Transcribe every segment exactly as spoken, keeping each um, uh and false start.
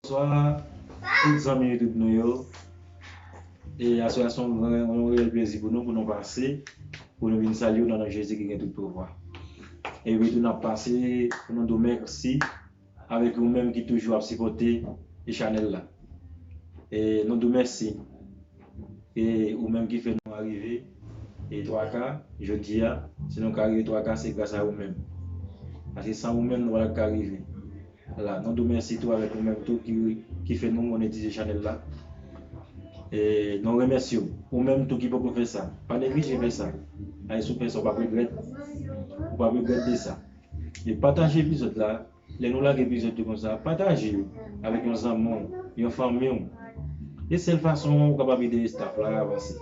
Bonswa, tout zanmi YouTube nou yo. E aswè a se yon gran, yon reyèl plezi pou nou, pou nou pase, pou nou vin salye w nan non Jezi ki gen tout pouvwa. Epi tou n ap pase pou nou di w mèsi avèk ou menm ki toujou ap sipòte chanèl la. E nou di w mèsi. E ou menm ki fè nou arive e twa K jodi a, si nou ka rive twa K, se gras a ou menm. Paske san ou menm, nou pa t ap ka rive. La, nou di w mèsi tou avèk ou menm tou ki, ki fè nou monetize chanèl la. E nou remèsye w. Ou menm tou ki poko fè sa, pa neglije fè sa. Ay, si w fè sa, ou p ap regrèt. Ou p ap regrèt de sa. E pataje epizòd la. Lè nou lage epizòd yo konsa, pataje yo avèk yon zanmi w, yon fanmi w. E sèl fason ou kapab ede staff la avanse.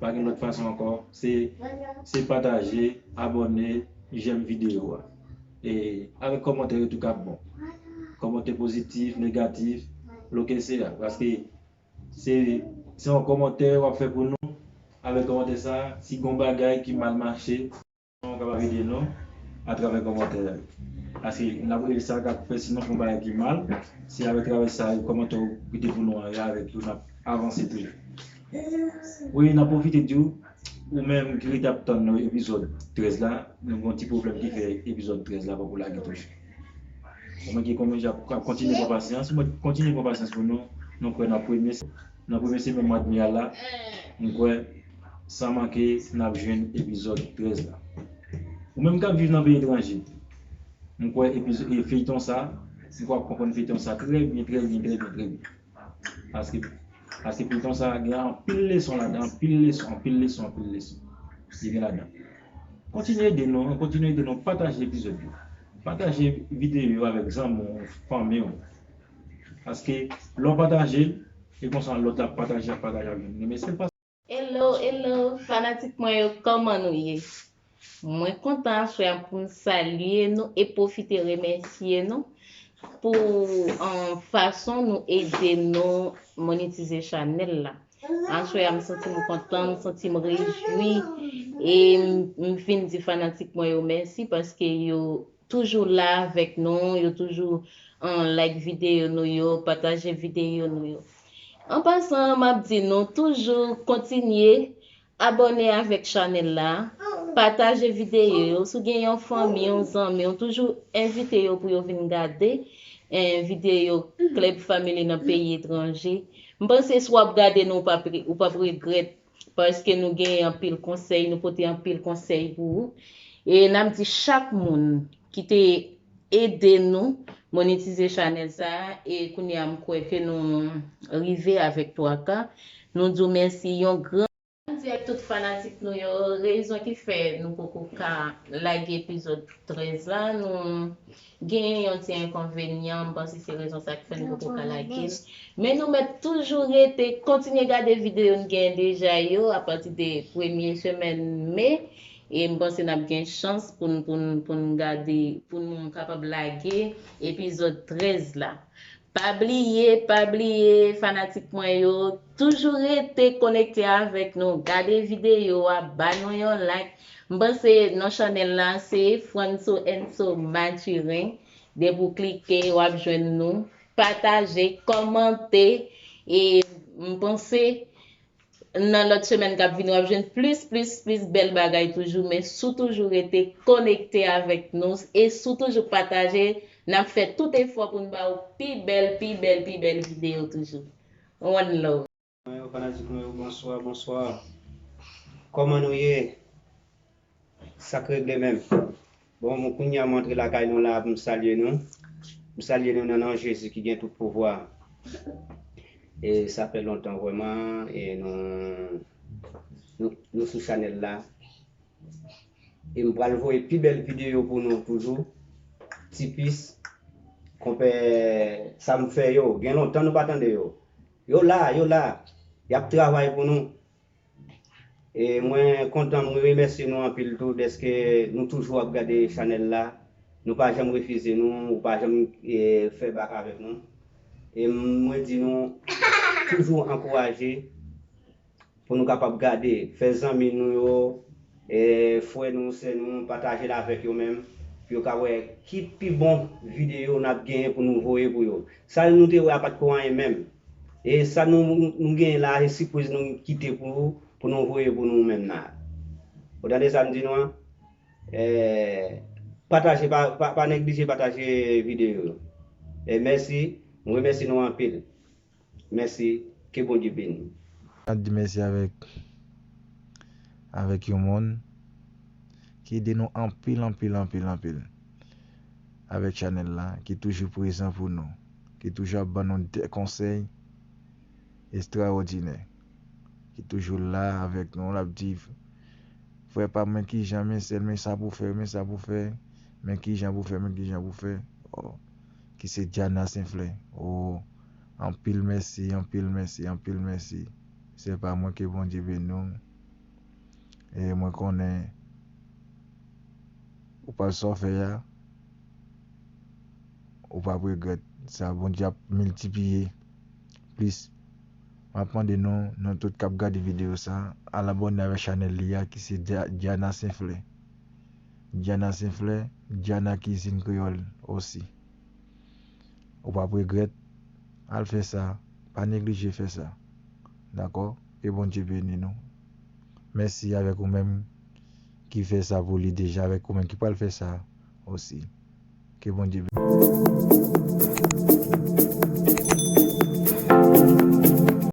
Pa gen lòt fason ankò, se, se pataje, abòne, jèm videyo a. E avèk kòmantè yo tou k ap bon. Kòmantè pozitif, negatif, loke se a. Paske se, se yon kòmantè w ap fè pou nou. Avèk kòmantè sa, si gon bagay ki mal mache, nou kapab ede nou atravè kòmantè yo. Paske n ap rele sa k ap fè si nou fè yon bagay ki mal, se avèk travè sa yo kòmantè yo kite pou nou an, e avèk yo n ap avanse toujou. Wi, n ap pwofite di w, ou menm ki rete ap tann nou epizòd trèz la, nou gen yon ti pwoblèm ki fè epizòd trèz la poko lage toujou. Ou menm ki kontinye ap kontinye pran pasyans, ou menm kontinye pran pasyans pou nou, nou kwè nan premye, nan premye semèn mwa d me a la, m kwè san manke n ap jwenn epizòd trèz la. Ou menm k ap viv nan peyi etranje, m kwè epizò-, e feyton sa, m kwè w ap konprann feyton sa trè byen, trè byen, trè byen, trè byen. Paske, paske feyton sa gen anpil leson ladan, anpil leson, anpil leson, anpil leson. Li gen ladan. Kontinye ede nou, kontinye ede nou, pataje epizòd yo. Pataje videyo yo avèk zanmi w, fanmi w. Paske lè w pataje l, e konsa lòt la ap pataje, ap pataje avèk nou. Men se pa Hello, hello, fanatik mwen yo, kòman nou ye? Mwen kontan aswè a pou m salye nou e pwofite remèsye nou pou, um, fason nou ede nou monetize chanèl la. Aswè a m santi m kontan, m santi m rejwi e m, m vin di fanatik mwen yo mèsi paske yo toujou la avèk nou, yo toujou, um, like videyo nou yo, pataje videyo nou yo. An pasan, m ap di nou toujou kontinye abòne avèk chanèl la, pataje videyo yo. Si w gen yon fanmi, yon zanmi, w toujou envite yo pou yo vin gade, eh, videyo Club Family nan peyi etranje. M panse si w ap gade nou, ou p ap re-, ou p ap regrèt, paske nou gen anpil konsèy, nou pote anpil konsèy pou ou. E n ap di chak moun ki te ede nou monetize chanèl sa a, e kounye a m kwè ke nou rive avèk twa K. Nou di w mèsi yon gran. N ap di ak tout fanatik nou yo, rezon ki fè nou poko ka lage epizòd trèz la, nou genyen yon ti enkonvenyan, m panse se rezon sa k fè nou poko ka lage l. Men nou mèt toujou rete, kontinye gade videyo n gen deja yo, apati de premye semèn me, e m panse n ap gen chans pou n, pou n, pou n gade, pou nou kapab lage epizòd trèz la. Pa bliye, pa bliye, fanatik mwen yo, toujou rete konekte avèk nou, gade videyo a, ba nou yon like. M panse non chanèl la se Franso Enso Mathurin. Depi w klike, w ap jwenn nou. Pataje, kòmante, e m panse nan lòt semèn k ap vini, w ap jwenn plis, plis, plis bèl bagay toujou, men si w toujou rete konekte avèk nou e si w toujou pataje, n ap fè tout efò pou n ba w pi bèl, pi bèl, pi bèl videyo toujou. One love. Mwen yo, fanatik mwen yo, bonswa, bonswa. Kòman nou ye? Sa k regle menm? Bon, mwen kounye a m antre lakay nou la pou m salye nou. M salye nou nan non Jezi ki gen tout pouvwa. E sa fè lontan vrèman, e nou, nou, nou sou chanèl la. E m pral voye pi bèl videyo pou nou toujou. Tipis, konpè, sa m fè yo, gen lontan nou pa tande yo. Yo la, yo la. Y ap travay pou nou. E mwen kontan, mwen remèsye nou anpil tou dèske nou toujou ap gade chanèl la. Nou pa janm refize nou, ou pa janm, e, fè bak avèk nou. E mwen di nou toujou ankouraje pou nou kapab gade, fè zanmi nou yo, e, frè nou, sè nou, pataje l avèk yo menm. Pou yo ka wè ki pi bon videyo n ap genyen pou nou voye pou yo. Sa nou te wè a pa t ko anyen menm. E sa nou, nou genyen la, se sipriz nou kite pou, pou nou voye pou nou menm la. Ou tande sa m di nou an? Eh, pataje, pa, pa, pa neglije pataje videyo yo. E mèsi, m remèsye nou anpil. Mèsi, ke Bondye beni. N ap di mèsi avèk, avèk yon moun ki ede nou anpil, anpil, anpil, anpil. Avèk chanèl la, ki toujou prezan pou nou, ki toujou ap ban nou de konsèy estrawòdinè, ki toujou la avèk nou, l ap di, frè pa m, men kijan, men sè m, men sa pou fè, men sa pou fè, men kijan pou fè, men kijan pou fè. Oh, ki se Diana Senflè. Oh, anpil mèsi, anpil mèsi, anpil mèsi. Se pa mwen, ke Bondye beni w. E mwen konnen ou pral sa w fè a, ou p ap regrèt. Sa Bondye ap miltipliye plis. M ap mande nou, nou tout k ap gade videyo sa, al abòne avèk chanèl li a ki se Dia-, Diana Senflè. Diana Senflè, Diana Kizin Kreyòl osi. Ou p ap regrèt, al fè sa, pa neglije fè sa. Dakò? Ke Bondye beni nou. Mèsi avèk ou menm ki fè sa pou li deja, avèk ou menm ki pral fè sa osi. Ke Bondye beni.